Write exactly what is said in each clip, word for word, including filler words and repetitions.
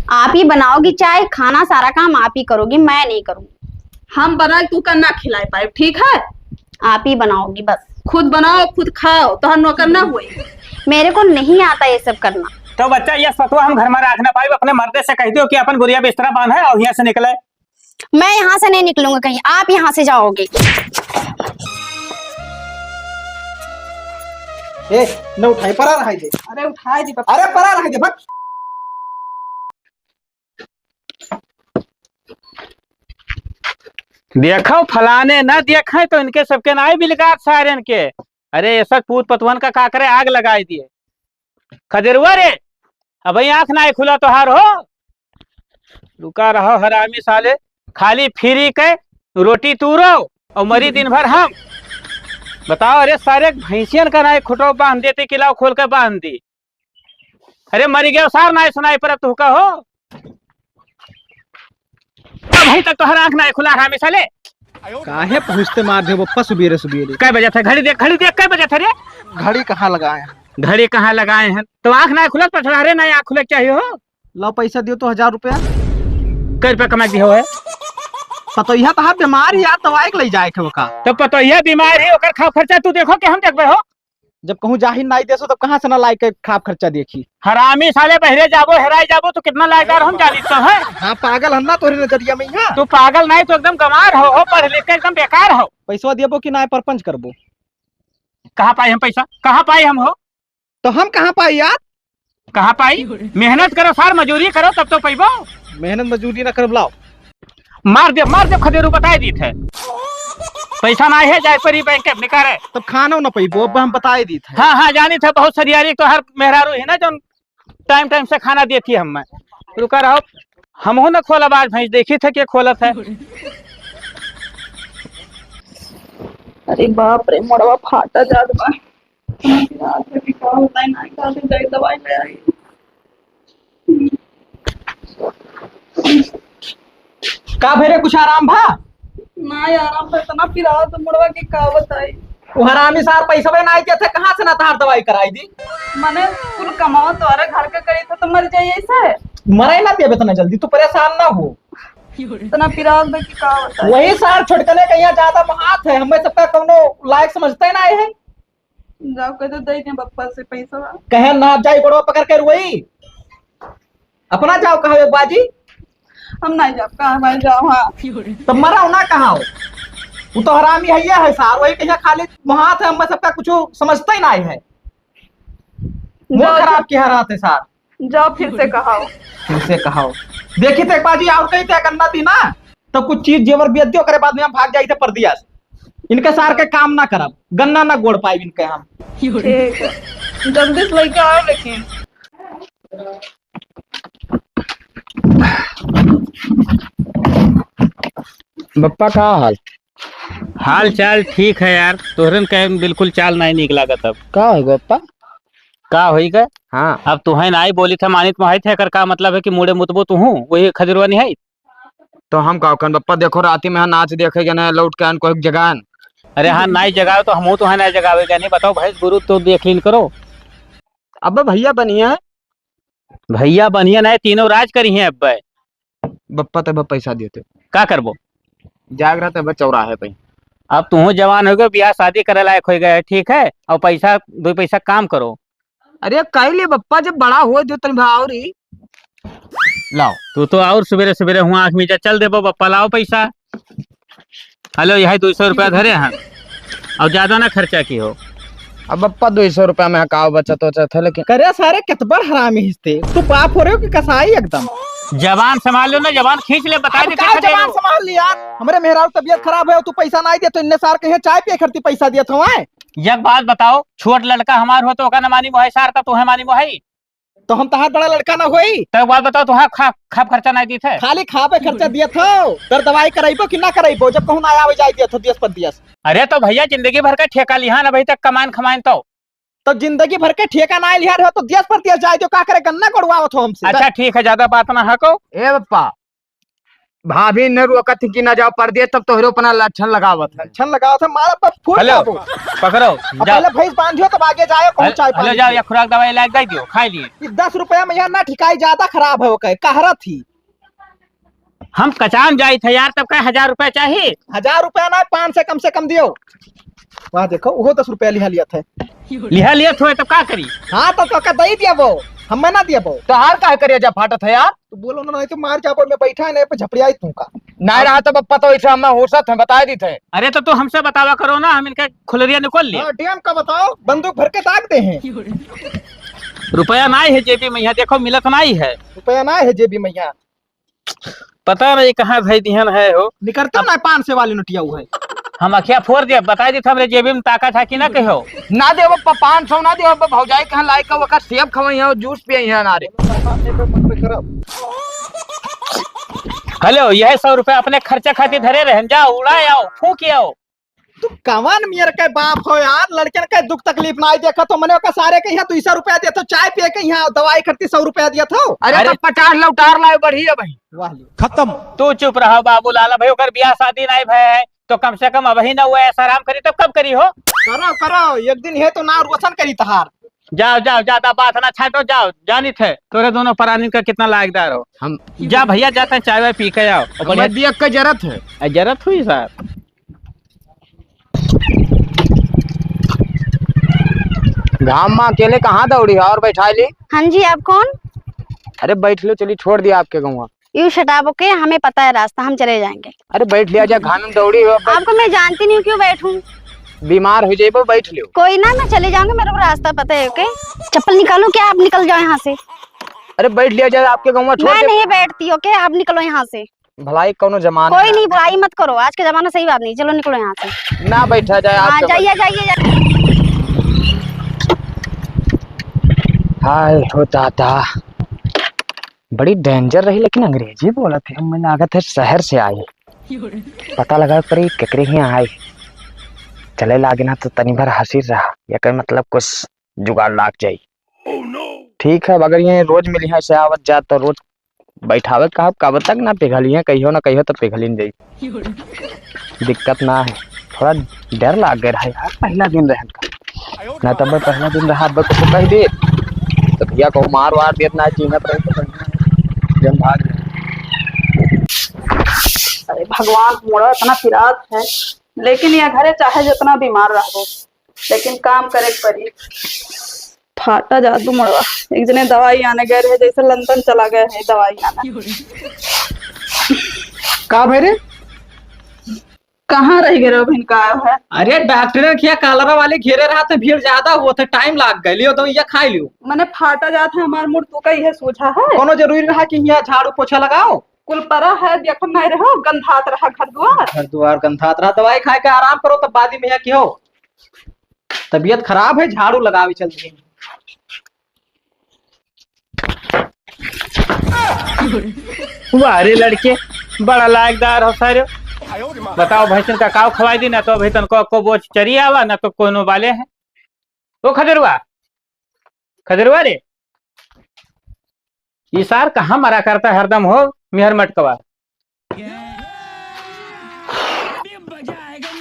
आप ही बनाओगी चाय, खाना सारा काम आप ही करोगी, मैं नहीं करूँगी। हम बनाए तू का ना खिलाए पाए, ठीक है? आप ही बनाओगी बस। खुद बनाओ, खुद खाओ, तोहर नौकर ना होई। मेरे को नहीं आता ये सब करना। तो बच्चा, ये सतुआ हम घर में रख ना पाइब, अपने मर्दे से कह दियो कि अपन बोरिया बिस्तरा बांधे और यहाँ से निकले। मैं यहाँ से नहीं निकलूंगी कहीं, आप यहाँ से जाओगे। ए, न उठाई, परा रहाई दे। अरे उठाई दी बप्पा। अरे परा रहाई दे, भाग। देखो फलाने न देखे तो इनके सबके नाई बिलगात सारन के। अरे ये सब पूत पतवन का का करे, आग लगाई दिए। खदेरुआ रे, अबहीं आँख नाई खुला तोहार हो। रुका रहो हरामी साले, खाली फ्री के रोटी तू रहो और मरी दिन भर हम। बताओ, अरे सारे भैंसियन का नाई खुटो बांध देते, किलाव खोल के बांध दी। अरे मरी गयो सार, नाई सुनाई पर तू का हो। अबहीं तक तोहर आँख नाई खुला हरामी साले। काहे पहुँचते मार दे बप्पा सुबेरे सुबेरे? कै बजे थे? घड़ी देख, घड़ी देख, कै बजे थे रे? घड़ी कहाँ लगाए हैं? घड़ी कहाँ लगाए हैं? तो आँख नाई खुलत पछड़ा रे, नाई आँख खुले के चाहिए हो। लो पैसा दियो तो हजार रुपया। कै रुपया कमा दियो है? पतोहिया तो हाँ बीमार ही यार, दवाई के ले जाए के ओका। तो पतोहिया बीमार ही, ओकर खा खर्चा तू देखो कि हम देखबे हो? जब कहूँ जाहिर नाई देसो, तब कहाँ से ना लाइके खराब खर्चा देखी? हरामी साले, बहरे जाबो, हेराई जाबो, तो कितना लायकदार हम जानी तो है। हाँ, पागल हन ना तोहरे नजरिया में यहाँ। तू पागल नाई, तू एकदम गंवार हो, हो, पढ़ लिख के एकदम बेकार हो। पैसवा देबो कि नाई, परपंच करबो? कहाँ पाई हम पैसा? कहाँ पाई हम हो? तो हम कहाँ पाई यार? कहाँ पाई? मेहनत करो सार, मजूरी करो, तब तो पैबो। मेहनत मजूरी ना करब, लाओ। मार दे, मार दे, खदेरू बताए दी थे। पैसा ना है, जाए परी बैंक में निकाले। तब खाना ना पैबो, अब हम बताए दी थे। हाँ, हाँ, जानी थे, बहुत सरियारी तो हर मेहरारू है ना, जो टाइम टाइम से खाना देती है हमें। रुका रहो, हमहू ना खोलब आज भैंस, देखी थे के खोलत है। अरे बाप रे, मोड़वा फाटा जात बा। रात में भी का होता है, ना का होता है, जाई दवाई ले आई। का भरे, कुछ आराम भा? ना यार, हम तो इतना पिरात मुड़वा के का बताई। वो हरामी सार पैसवे ना आई थे, कहाँ से ना तार दवाई कराई दी? मने कुल कमाओ तोहरे घर के करी था तो मर जाइए ऐसे। मरे ना देवे इतना जल्दी, तू परेशान ना हो। इतना पिरात बा कि का बताई। वही सार छोटकने का यहाँ ज्यादा महात है, हमें सबका कौनो लायक समझते ना है। जाओ कह दो, दे दे बप्पा से पैसा। कहे ना जाई, गोड़वा पकड़ के रोई। अपना जाओ कहो एक बाजी। हम नहीं जाओ, कहाँ भाई जाओ, हाँ। तो मराओ ना कहाओ। वो तो हरामी है, ये है सार, वही कहिया खाली वहाँ थे, हम सबका कुछ समझते ही नहीं है। मुंह जाओ, खराब किया रहते सार। जाओ फिर से कहाओ। फिर से कहाओ। देखी थे एक बाजी और कही थे गन्ना थी ना, तो कुछ चीज जेवर बेच दियो, ओकरे बाद में हम भाग जाई थे परदिया से। इनके सार के काम ना करब, गन्ना ना गोड़ पाइब इनके हम। ठीक है, जल्दी से लेके आओ लेकिन। बप्पा का हाल? हाल चाल ठीक है यार, तोहरन के बिल्कुल चाल नाई नीक लागत अब। का होई बप्पा? का होई गए? हाँ। अब तुहें नाई बोली थे, मानित मोहाई थे, एकर का मतलब है कि मुड़े मुतबो तुहूँ, वही खजुरवा नहीं है? तो हम का कन बप्पा, देखो राती में यहाँ नाच देखे गए ना, लौट के आन कोई जगान। अरे हाँ, नाई जगावे तो हमहू तो है नाई जगावे गए नहीं, बताओ भैंस गुरु तो देख लीन करो। अब भैया बनिया है। भैया बनिया नहीं, तीनों राज करी हैं अब। बप्पा तब पैसा देते। का करबो? जाग रहा था चौराहे पे। अब तुहूँ जवान हो गए, ब्याह शादी करे लायक हो गए, ठीक है, और पैसा, दो पैसा काम करो। अरे कह ले बप्पा, जब बड़ा हो जो तनी भाव री। लाओ। तू तो और सुबेरे सुबेरे हुआ आँख मीचा, चल देबो बप्पा, लाओ पैसा। हेलो, यही दो सौ रुपया धरे हैं, और ज्यादा ना खर्चा की हो। अब बप्पा दो सौ रुपया में हकाव बचत वचत है, लेकिन करे सारे कित बड़ हरामी हिस्ते। तू बाप हो रहे हो कि कसाई एकदम? जबान संभाल लो ना, जबान खींच ले, बता अब दे का कैसे दे जबान रहे हो? संभाल ली यार, हमरे मेहरारू तबीयत खराब है, तू पैसा ना दे तो इन्ने सार कहीं चाय पिए खरती पैसा दिया था। एक बात बताओ, छोट लड़का हमार हो तो ओका न मानी मोहाई सार का, तोहे मानी मोहाई? तो हम तहार बड़ा लड़का ना होई? तो एक बात बताओ, तोहार खा-, खाब खर्चा ना दी थे? खाली खाबे खर्चा दिया था, तर दवाई कराइबो कि ना कराइबो, जब कहूँ ना आवे जाए दिया था दियस पर दियस। अरे तो भैया जिंदगी भर का ठेका लिहा ना, अभी तक कमान खमाइन तो। तो जिंदगी भर के ठेका ना लिहा रहो तो दियस पर दियस जाए दियो, का करे गन्ना कोड़वावत हो हमसे। अच्छा ठीक है, ज्यादा बात ना हको। ए बप्पा, भाभी ने रोकत थी कि ना जाओ परदेस, तब तोहरे अपना लक्षण लगावत है। लक्षण लगावत है, मारा पर फूट हेलो, जाबो। पकड़ो, अब जाओ। पहले भैंस बांधियो, तब आगे जाए, कहूँ हेल-, चाय हेलो, पानी जाओ, पियो। या खुराक दवाई लाग दे दियो, खाई लिए। ये दस रुपया में यहाँ ना ठिकाई, ज्यादा खराब है, ओके, कहरत ही। हम कचान जाई थे यार, तब का हजार रुपया चाहिए? हजार रुपया ना, पाँच सौ कम से कम दियो। वहाँ देखो, वो दस रुपया लिहा लिया था। लिहा लिया थोए, तब का करी? हाँ, तो, तो का दई दिया वो, हम ना दिया वो। तो हार काहे करिया जा फाटत है यार? तो बोलो ना, नहीं तो मार जाबो, मैं बैठा है ना, ये पे झपड़ियाई तू का। ना रहा तब पता वैसे हम होसत हैं, बताए दी थे। अरे तो तू हमसे बतावा करो ना, हम इनका खुलरिया निकाल लिए। हाँ, डैम का बताओ, बंदूक भर के दाग दे हैं। रुपया नाई है जेबी में, यहाँ देखो मिलत नाई है। रुपया नाई है जेबी में यहाँ। पता नहीं कहाँ धई दिहन है हो। निकलता अब ना पाँच सौ वाली नोटिया वो है। हम अखिया फोड़ दिया, बताई दी था हमरे जेबी में ताकत है कि ना कहो। ना देव प-, पाँच सौ ना देव, प-, भौजाई कहाँ लाई का वका सेब खवाई है और जूस पियाई है ना रे। हेलो, यह सौ रुपया अपने खर्चा खातिर धरे रहन, जाओ उड़ाए आओ, फूंक आओ। तू कवन मेर के बाप हो यार, लड़कन के दुख तकलीफ नाई देखत हो, मने ओका सारे के यहाँ दुई सौ रुपया देत हो, चाय पिए के यहाँ दवाई खरीदी सौ रुपया दिया था। अरे अरे तब पचास लौटार लाए बढ़िया भाई। वाह लो। खत्म। तू चुप रहो बाबू लाला भाई, ओकर बियाह शादी नाई भय है, तो कम से कम अबही ना हुआ ऐसा आराम करी, तब कब करी हो? करो, करो, एक दिन है तो ना रोशन करी तहार। जाओ, जाओ, ज्यादा बात ना छाटो, जाओ, जानित है, तोरे दोनों परानी का कितना लायकदार हो। हम जा भैया, जाते हैं, चाय वाय पी के आओ। और बढ़िया हमें दिया का जरूरत है। आ, जरूरत हुई सर। घाम में अकेले कहाँ दौड़ी है और बैठा ली? हाँ जी, आप कौन? अरे बैठ लो, चलिए छोड़ दिया आपके गाँव। You shut up, okay? हमें पता है रास्ता, हम चले जाएंगे। अरे बैठ लिया जा, घाम में दौड़ी हो। आपको मैं जानती नहीं हूँ, क्यों बैठूं? बीमार हो जाइबो, बैठ लियो। कोई ना, मैं चले जाऊंगी, मेरे को रास्ता पता है, okay? चप्पल निकालूं क्या? आप निकल जाओ यहाँ से। अरे बैठ लिया जाए, आपके गाँव छोड़ मैं दे। नहीं बैठती, okay? आप निकलो यहाँ से। भलाई कौनो जमाना कोई ना। नहीं, भलाई मत करो, आज के जमाना सही बात नहीं। चलो निकलो यहाँ से। ना बैठा जाए आज हाँ, के जाइए, बाद। जाइए, जाइए। हाय हो दादा, बड़ी danger रही, लेकिन अंग्रेजी बोलत है। हमें लागत है शहर से आई। पता लगा पर ई केकरे हियाँ आई। चले लागे ना तो तनी भर हंसी रहा, एकर मतलब कुछ जुगाड़ लाग जाई। ठीक है, अगर ये रोज मिली है से आवत जात तो रोज बैठावे का, कब तक ना पिघलिए, कहियो ना कहियो तो पिघलिन जाई। दिक्कत ना है, थोड़ा डर लाग गया है यार, पहला दिन रहन का। ना तब पहला दिन रहा, अब कुछ कह दे तो भैया को मार वार देत ना, चिन्हत रहे तो बढ़िया। जन भाग गए। अरे भगवान, मोड़ा इतना पिरात है, लेकिन यह घरे चाहे जितना बीमार रहो, लेकिन काम करे के पड़ी। फाटा जादू मड़वा, एक जने दवाई आने गए रहे, जैसे लंदन चला गए है दवाई आने। का भय रे? कहाँ रह गए रहो, भिन का आयो है? अरे डॉक्टर के खिया कालरा वाले घेरे रहा थे, भीड़ ज्यादा हुआ था, टाइम लाग गए, लियो दवाइया खाई लियो। मने फाटा जात है हमार मूड, तू का यह सूझा है? कोनो जरूरी रहा कि यहाँ झाड़ू पोछा लगाओ? कुल परा है, देखत नहीं रहो, गंधात रहा घर दुआर। घर दुआर गंधात रहा, दवाई खाए के आराम करो, तब बाद में यहाँ की हो। तबीयत खराब है, झाड़ू लगावे चल रही है। वाह रे लड़के, बड़ा लायकदार हो सारे। बताओ भैंसन का काव खवाई दी ना, तो अभी तनको को बोझ चरी आवा ना, तो कोनो बाले है। ओ खजरुआ, खजरुआ रे, ई सार कहाँ मरा करता हरदम हो, मेहर मटकवा।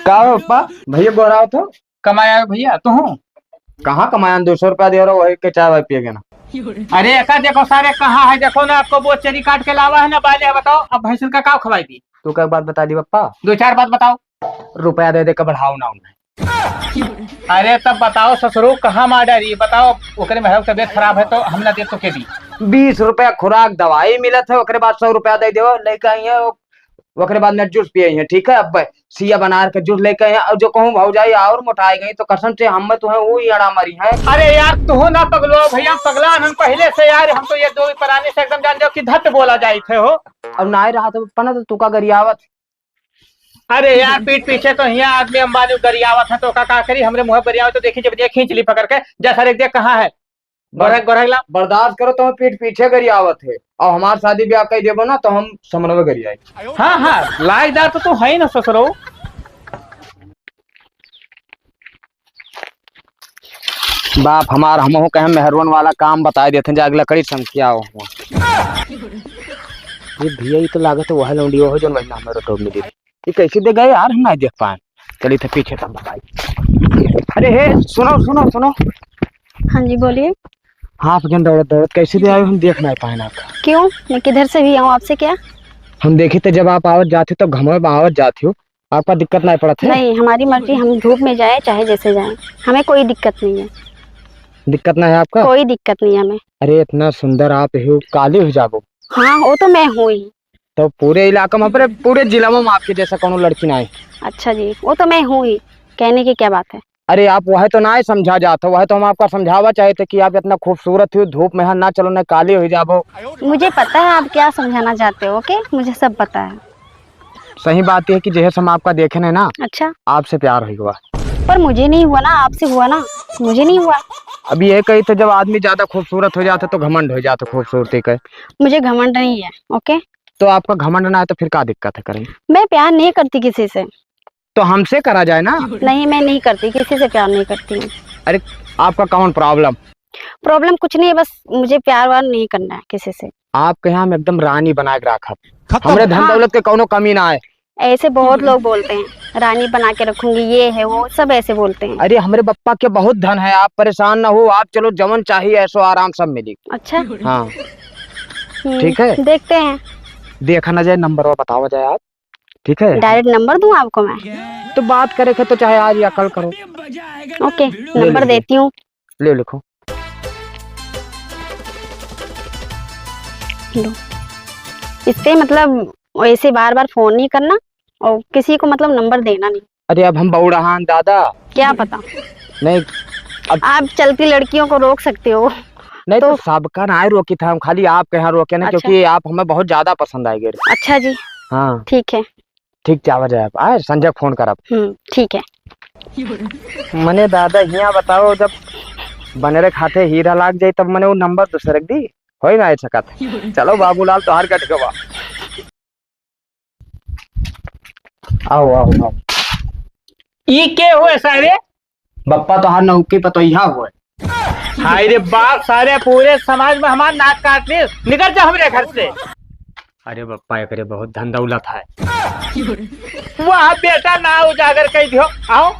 का हो पप्पा? भैया बोरावत हो? कमाया हो भैया, तू हूँ। कहाँ कमाया? दो सौ रुपया दे रहा, वही के चाय वाय पिए के ना। अरे एका देखो सारे, कहाँ है, देखो ना, आपको वो चरी काट के लावा है ना, बाले है, बताओ, अब भैंसन का काव खवाई दी? तू का एक बात बता दी पप्पा। दो चार बात बताओ। रुपया दे दे के बढ़ाओ ना उन्हें। अरे तब बताओ ससुरो, कहाँ मार डारी? बताओ, ओकरे में तबीयत खराब है तो हम ना दे तो के दी? बीस रुपया खुराक दवाई मिलत है, ओकरे बाद सौ रुपया दे देवो, लेके आई है, ओकरे बाद में जूस पिए हैं, ठीक है? अब सिया बनार के जूस लेके आई हैं, और जो कहूँ भौजाई और मोटाई गई तो कसम से हम तो हैं वो ही अड़ा मरी हैं। अरे यार तू ना पगलो भैया, पगला हम पहले से यार, हम तो ये दो पराने से एकदम जान जाओ कि धत बोला जाई थे हो। अब ना रहा तो पना तो तुका गरियावत। अरे यार, पीठ पीछे तो हियाँ आदमी अंबानी गरियावत है, तो का, का करी? हमरे मुँह गरियावत तो देखी, जब ये खींच ली पकड़ के, जा सर, एक देख कहाँ है, गोरख, बर-, गोरख ला। बर्दाश्त करो, तुम्हें पीठ पीछे गरियावत है, और हमार शादी ब्याह कह देबो ना, तो हम समरवे गरियाई। हाँ, हाँ, लायकदार तो तू है ही ना ससुरो। बाप हमार, हमहू कहे मेहरुअन वाला काम बताए देते हैं, जाके लकड़ी समझिया हो। ये भैया, ये तो लागत है वह लौंडी, वह जौन वही नाम है, रोटो मिली। ये कैसे दे गए यार, हम ना देख पाए। चलिए थे पीछे तब भाई। अरे हे, सुनो, सुनो, सुनो। हाँ जी, बोलिए। हाँ, आप जन दौड़त दौड़त कैसे दे आए, हम देख ना पाए ना आपका। क्यों? मैं किधर से भी आऊँ, आपसे क्या? हम देखी थे जब आप आवत जाते हो, तब घमवे में आवत जाते हो, आपका दिक्कत ना पड़त है? नहीं, हमारी मर्जी, हम धूप में जाए चाहे जैसे जाए, हमें कोई दिक्कत नहीं है। दिक्कत ना है आपका? कोई दिक्कत नहीं है हमें। अरे इतना सुंदर आप हो, काली हो जाबो। हाँ, वो तो मैं हूँ ही। तो पूरे इलाका में, पूरे, पूरे जिला में आपके जैसा कौनो लड़की ना है। अच्छा जी, वो तो मैं हूँ ही, कहने की क्या बात है? अरे आप वह तो ना है समझा जात हो, वह तो हम आपका समझावा चाहे थे कि आप इतना खूबसूरत हो, धूप में यहाँ ना चलो, ना काली हो जाबो। मुझे पता है आप क्या समझाना चाहते हो, ओके, मुझे सब पता है। सही बात ये है कि जैसे हम आपका देखे नहीं ना, अच्छा। आपसे प्यार हो गया। पर मुझे नहीं हुआ ना, आपसे हुआ ना, मुझे नहीं हुआ। अब ये कही तो जब आदमी ज्यादा खूबसूरत हो जाता तो घमंड हो जाता खूबसूरती का। मुझे घमंड नहीं है, ओके। तो आपका घमंड ना है तो फिर क्या दिक्कत है करें? मैं प्यार नहीं करती किसी से। तो हमसे करा जाए ना। नहीं, मैं नहीं करती, किसी से प्यार नहीं करती हूँ। अरे, आपका कौन प्रॉब्लम? प्रॉब्लम कुछ नहीं है, बस मुझे प्यार वार नहीं करना है किसी से। आपके यहाँ हम एकदम रानी बना के रखब। खत्म। हमरे धन हाँ। दौलत के कौनो कमी ना आए। ऐसे बहुत लोग बोलते हैं, "रानी बना के रखूंगी", ये है वो, सब ऐसे बोलते हैं। अरे, हमरे बप्पा के बहुत धन है, आप परेशान ना हो, आप चलो, जवन चाहिए ऐसो आराम सब मिली। अच्छा। हाँ। हम्म, ठीक है। देखते हैं। देखा ना जाए, नंबर बतावा जाए आप। ठीक है? डायरेक्ट नंबर दूं आपको मैं? तो बात करे के तो चाहे आज या कल करो। ओके, ले नंबर लीजिए। देती हूँ। ले लिखो। लो। इस पे मतलब ऐसे बार बार फोन नहीं करना और किसी को मतलब नंबर देना नहीं। अरे अब हम बौड़ाहान दादा। क्या पता? नहीं, अब आप चलती लड़कियों को रोक सकते हो। नहीं तो तो सबका ना रोकी था, हम खाली आपके यहाँ रोके ना, अच्छा। क्योंकि आप हमें बहुत ज्यादा पसंद आए गए। अच्छा जी। हाँ। ठीक है। ठीक, चावा जाए आप। आए, संजय फोन करब। हम्म, ठीक है। मने दादा, हियाँ बताओ, जब बनरे खाते हीरा लाग जाई, तब मने वो नंबर दूसरे के दी, होई ना सकत। चलो बाबूलाल, तोहार गठ गवा। आओ, आओ, आओ। ई के होए सारे? बप्पा तोहार नौकी पतोहिया होए। हाय रे बाप, सारे पूरे समाज में हमार नाक काट ली। निकल जा हमरे घर से। अरे बप्पा, एकरे बहुत धन दौलत है। वाह बेटा, ना उजागर कई दियो। आओ।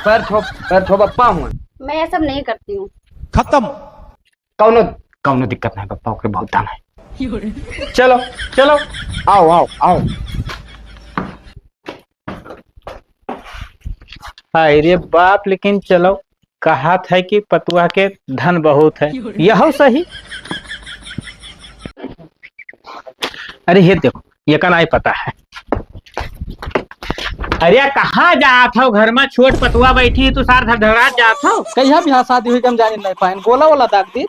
पैर छो, पैर छो बप्पा हुए। मैं ये सब नहीं करती हूँ। खत्म। कौनो, कौनो दिक्कत नहीं बप्पा, ओकरे बहुत धन है। चलो, चलो। आओ, आओ, आओ। हाय रे बाप, लेकिन चलो, कहात है कि पतुआ के धन बहुत है, यहो सही। अरे ये देखो, ये का नहीं पता है। अरे कहाँ जात हो, घर में छोट पतुआ बैठी है, तू सार धड़धड़ात जात हो। कहिया बियाह शादी हुई कि हम जाने नहीं पाएन, गोला वोला दाग दी।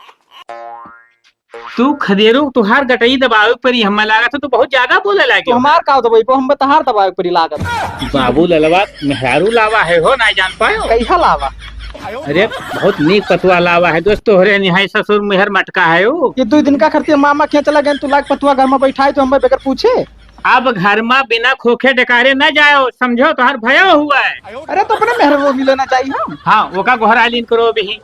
तू खदेरू, तुहार गटई दबावे परी, हमें लागत है तू बहुत ज्यादा बोले लागे। तो हमार का दबाई, हम तहार दबावे परी लागत। बाबू ललवा मेहरारू लावा है हो, ना जान पायो। कैसा लावा? अरे बहुत नीक पतुआ लावा है दोस्त, तोहरे निहाई ससुर मेहर मटका है वो। ये दो दिन का खरती मामा के चला गए, तू लाग पतुआ घर में बैठाए तो हमें बगैर पूछे। अब घर में बिना खोखे डकारे न जाओ, समझो, तोहर भयो हुआ है। अरे तो अपने मेहर वो मिले ना जाई हम। हाँ, ओका गोहरा लीन करो अभी।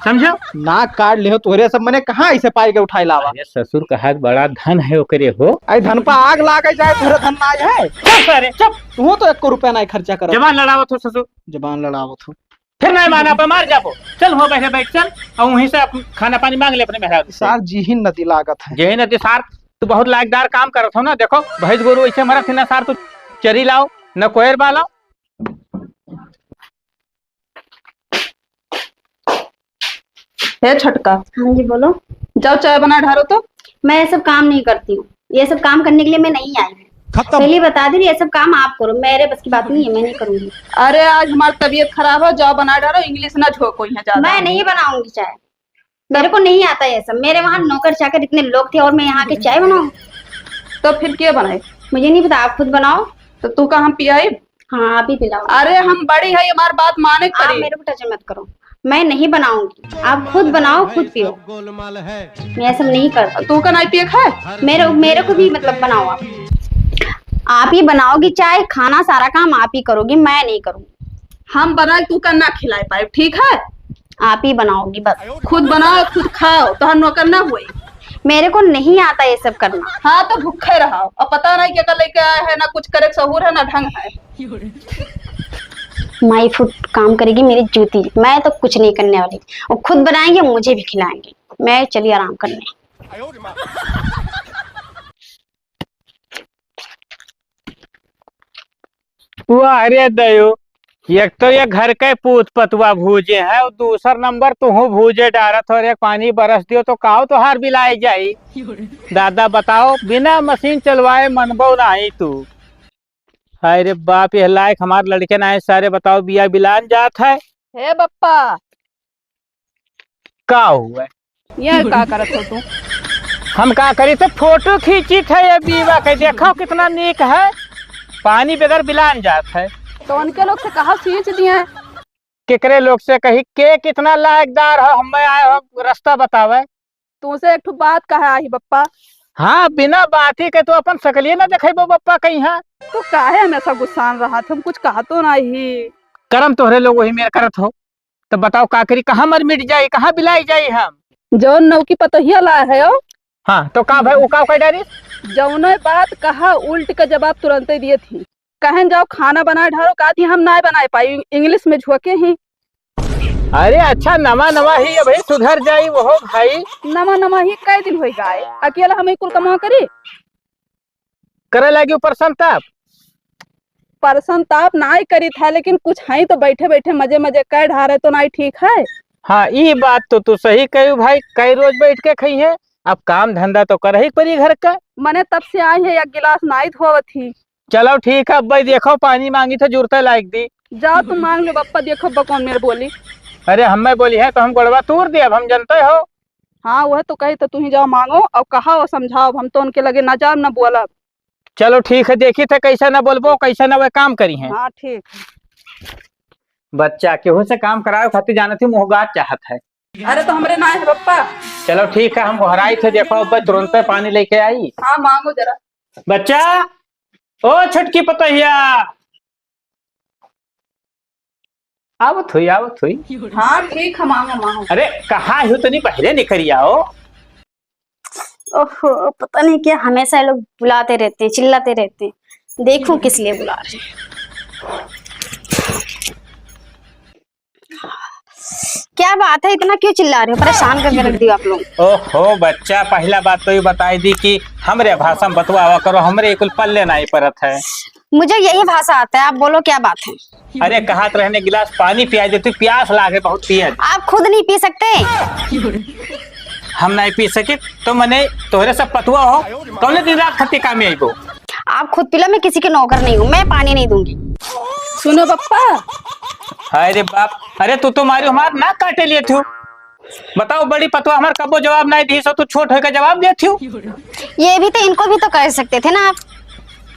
समझो? नाक काट ले हो तोहरे सब, मने कहाँ ऐसे पाई के उठाए लावा? अरे ससुर कहा बड़ा धन है ओकरे हो। आई धन पा आग लागे जाए, तोहरे धन ना आए है। चुप रे, चुप। तू तो एक रुपया ना खर्चा करत। जबान लड़ावत हो ससुर। जबान लड़ावत हो। फिर नहीं माना पे मार जाबो। चल हो बहरे बैठ चल, और वहीं से अपन खाना पानी मांग ले अपने मेहरारू से। सार जी ही नदी लागत है। जे नदी सार, तू बहुत लायकदार काम करत हो ना। देखो भैंस गोरू ऐसे मरत है ना सार, तू चरी लाओ न कोयर बा लाओ। हे छटका। हाँ जी, बोलो। जाओ, चाय बना ढारो तो। मैं ये सब काम नहीं करती हूँ, ये सब काम करने के लिए मैं नहीं आई हूँ। खत्म। पहले बता दे रही, ये सब काम आप करो, मेरे बस की बात नहीं है, मैं नहीं करूँगी। अरे, आज हमारी तबीयत खराब है, जाओ बना ढारो, इंग्लिश ना झोंको यहाँ ज्यादा। मैं नहीं बनाऊंगी चाय, मेरे को नहीं आता ये सब। मेरे वहाँ नौकर चाकर इतने लोग थे और मैं यहाँ के चाय बनाऊँ? तो फिर क्या बनाए? मुझे नहीं पता, आप खुद बनाओ। तो तू का हम पियाई? हाँ, आप ही पिलाओ। अरे हम बड़ी है, हमार बात माने के आप पड़ी। मेरे को टच मत करो, मैं नहीं बनाऊंगी। आप खुद बनाओ, खुद पियो। मैं ऐसा नहीं करती। तू का नहीं पिए खाए? मेरे, मेरे को भी मतलब बनाओ आप। आप ही बनाओगी चाय, खाना, सारा काम आप ही करोगी, मैं नहीं करूँगी। हम बनाए, तू का ना खिलाए पाए, ठीक है? आप ही बनाओगी बस। खुद बनाओ, खुद खाओ, तोहर नौकर ना हुई। मेरे को नहीं आता ये सब करना। हाँ, तो भूखे रहा। अब पता नहीं क्या लेके आया है, ना कुछ करे सहूर है, ना ढंग है। माई फुट काम करेगी मेरी जूती, मैं तो कुछ नहीं करने वाली। वो खुद बनाएंगे, मुझे भी खिलाएंगे, मैं चली आराम करने। वाह रे दयो, एक तो ये घर के पूत पतुआ भूजे हैं और दूसर नंबर तुहू भूजे डारत हो। एक पानी बरस दियो तो काव तोहार बिलाए जाई। दादा बताओ, बिना मशीन चलवाए मनबो नाही तू। हाय रे बाप, यह लायक हमार लड़के ना है सारे, बताओ बिया बिलान जात है। हे बप्पा, का हुआ? ये का करत हो तू? हम का करी, तो फोटो खींचित है ये बीवा के, देखो कितना नीक है, पानी बगैर बिलान जात है। तो उनके लोग से कहा खींच दिए हैं। केकरे लोग से कही, के कितना लायकदार हो, हमें आए हो रास्ता बतावे। तुमसे एक ठो बात कहा ही बप्पा। हाँ, बिना बात ही के तू अपन सकलिए ना देखेबो बप्पा कहीं है। तू काहे हमेशा गुस्सान रहा था, हम कुछ कहा तो नहीं। करम तोहरे लोग वही मेर करत हो। तो बताओ का करी, कहाँ मर मिट जाई, कहाँ बिलाई जाई हम? जौन नौकी पतोहिया लाए है ओ। हाँ, तो का भाई, वो का कह डारी? जौनो बात कहा, उल्ट का जवाब तुरंते दिए थी। कहन जाओ खाना बनाए ढारो, का थी हम ना बनाए पाई, इंग्लिश में झोंके ही। अरे अच्छा, नवा नवा ही अभी सुधर जाई वो भाई। नवा नवा ही कै दिन होई गाए, अकेला हम ही कुल कमा करी। करे लागी ऊपर संताप। परसन तो आप नाई करी था, लेकिन कुछ हई तो बैठे बैठे मजे मजे कर ढारे तो नाई ठीक है। हाँ, ई बात तो तू सही कही भाई, कई रोज बैठ के खई है, अब काम धंधा तो करही परी घर का। मने तब से आई है, एक गिलास नाई धोवत ही। चलो ठीक है, अब भाई देखो पानी मांगी तो जुरते लायक दी। जाओ तुम मांग लो बप्पा, देखो बप्पा कौन मेरे बोली। अरे हमें बोली है तो हम गोड़वा तूर दे, अब हम जनते हो। हाँ, वह तो कही तो तू ही जाओ मांगो और कहा और समझाओ, अब हम तो उनके लगे ना जाब ना बोलब। चलो ठीक है, देखी थे कैसे ना बोलबो, कैसे ना वह काम करी है। हाँ, ठीक। बच्चा केहू से काम करावे खातिर जानत ही मोहगात चाहत है। अरे तो हमरे ना है पप्पा। चलो ठीक है, हम गोहराई थे, देखो अब तुरंते पानी लेके आई। हाँ, मांगो जरा। बच्चा, ओ छोटकी पतोहिया, आवत हुई, आवत हुई। हाँ, ठीक है, मांगो, मांगो। अरे, कहाँ हो, तनी बहरे निकरी आओ। ओहो, पता नहीं क्या हमेशा ये लोग बुलाते रहते हैं, चिल्लाते रहते हैं। देखूं किस लिए बुला रहे हैं। क्या बात है, इतना क्यों चिल्ला रहे हो? परेशान करके रख दियो आप लोग। ओहो बच्चा, पहला बात तो ये बताई दी कि हमरे भाषा में बतवावा करो, हमरे कुल पल्ले नहीं परत है। मुझे यही भाषा आता है, आप बोलो क्या बात है? अरे, कहात रहने गिलास पानी पिया दे, तू प्यास लागे बहुत पिया दे। आप खुद नहीं पी सकते? हम नहीं पी सके तो मने तोहरे सब पतुआ हो, कौने दिन रात खत्ती कामे आइबो? आप खुद पी लो, मैं किसी की नौकर नहीं हूँ, मैं पानी नहीं दूंगी। सुनो बप्पा। हाय रे बाप, अरे तू तो मारी हमार नाक काटे लिए थू। बताओ बड़ी पतुआ हमार कब्बो जवाब नहीं दी सो तू छोट होकर जवाब दे थू। ये भी तो, इनको भी तो कह सकते थे ना आप।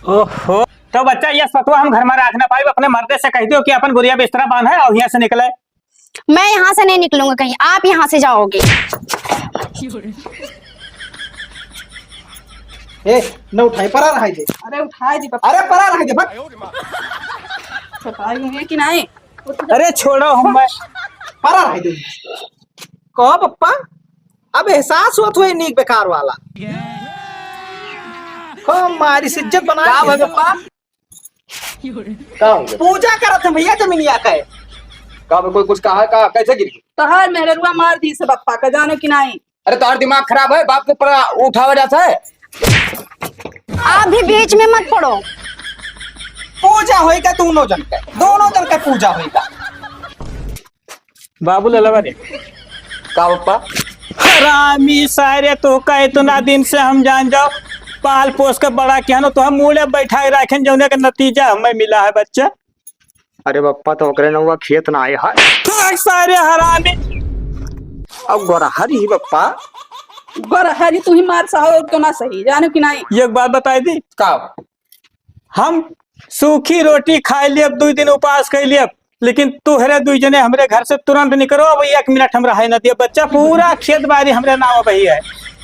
ओहो, तो बच्चा, ये सतुआ हम घर में रख ना पाइब, अपने मर्दे से कह दियो कि अपन गुरिया बिस्तरा बांधे और यहाँ से निकले। मैं यहाँ से नहीं निकलूंगा कहीं, आप यहाँ से जाओगे। ए, न उठाई, परा रहाई दे। अरे उठाई दी पप्पा। अरे परा रहाई दे, भाग। सताई हुई है कि नहीं? अरे छोड़ो, हम मैं परा रहाई दे। कहो पप्पा, अब एहसास होत हुए नीक बेकार वाला। कहो मारी से इज्जत बना का के। भाई पप्पा? का हो गया? पूजा करत है भैया जमीनिया के। का भाई, कोई कुछ कहा है का? कैसे गिर गई? तोहार मेहररुआ मार दी से बप्पा का, जानो कि नहीं? अरे तोहार दिमाग खराब है, बाप के ऊपर उठावा जाता है। आप भी बीच में मत पड़ो। पूजा होई का दोनों जन के, दोनों जन के पूजा होई का। बाबू ललवा रे। का पप्पा? हरामी सारे, तोहका इतना दिन से हम जान जाओ, पाल पोस के बड़ा किया ना, तो हम मूड़े बैठा के राखेन, जौने का नतीजा हमें मिला है बच्चा। अरे पप्पा, तो ओकरे नौवा खेत ना आए है। भाग सारे हरामी। अब गोरहरी ही पप्पा। गोरहरी तू ही मार सहो, तो ना सही, जानो कि नहीं? एक बात बताई दी। का? हम सूखी रोटी खाए लिए, अब दुई दिन उपास कर लिए, लेकिन तुहरे दुई जने हमरे घर से तुरंत निकरो, अब एक मिनट हम रहे न दिए। बच्चा, पूरा खेत बारी हमरे नाव वही है।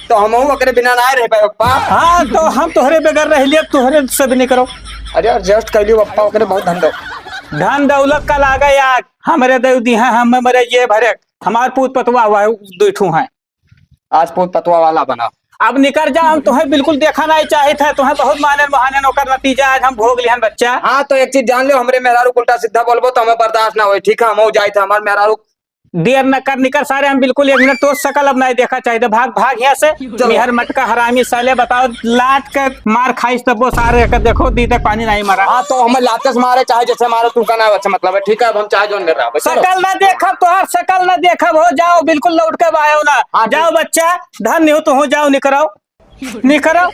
तो हमहू ओकरे बिना ना रह पाए, पप्पा। हाँ, तो हम तोहरे बगैर रह लिए, अब तोहरे से भी निकरो। अरे adjust कर लियो, पप्पा, ओकरे बहुत धन दो। धन दौलत का लागे यार, हमरे दे दी है, हम मरे ये भरे, हमार पूत पतवा हुआ है, दुई ठू है। आज पूत पतवा वाला बना। अब निकर जा, हम तोहे बिल्कुल देखा नाहीं चाहित है, तोहे बहुत मानेन मोहानेन, ओकर नतीजा आज हम भोग लिहन बच्चा। हाँ, तो एक चीज जान लेव, हमरे मेहरारू क उल्टा सीधा बोलबो तो हमें बर्दाश्त ना होई, ठीक है? हम हो जाइत है, हमार मेहरारू। देर न कर, निकर सारे, हम बिल्कुल एक मिनट तोर सकल अब नाहीं देखा चाहित है। भाग, भाग यहाँ से। चलो। मेहर मटका हरामी साले, बताओ, लात के मार खाइस तब वो सारे के देखो, दी तक पानी नाहीं मरा। हाँ, तो हमें लाते से मारे, चाहे जैसे मारे, तू का ना अच्छा मतलब है, ठीक है? अब हम चाहे जौन कर रहा है, चलो। सकल ना देखब, तोहार सकल ना देखब, हो जाओ, बिल्कुल लौट के आयो ना। हाँ, ठीक। जाओ बच्चा, धन्य हो तो हो जाओ, निकरो, निकरो।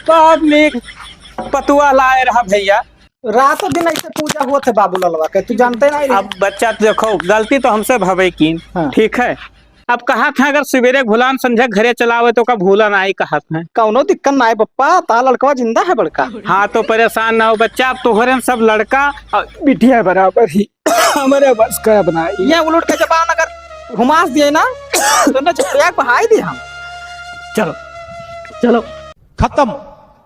तो अब निक पतुआ लाए रहा भैया। रातों दिन ऐसे पूजा होत है बाबू ललवा के, तू जानते नहीं रहे। अब बच्चा देखो, गलती तो हमसे भवे कीन, हाँ। ठीक है? अब कहत है, अगर सुबेरे भुलान, संझा घरे चलावे, तो का भूला नाहीं कहत है। कौनो दिक्कत नाहीं बप्पा, ता लड़कवा जिंदा है बड़का। हाँ, तो परेशान ना हो बच्चा, अब तोहरे सब लड़का और बिटिया बराबर ही। हमरे बस का अब नाहीं। ये उलट के जबान अगर घुमास दिए ना, तो ना चुटिया बहाई दी हम। चलो, चलो। खत्म।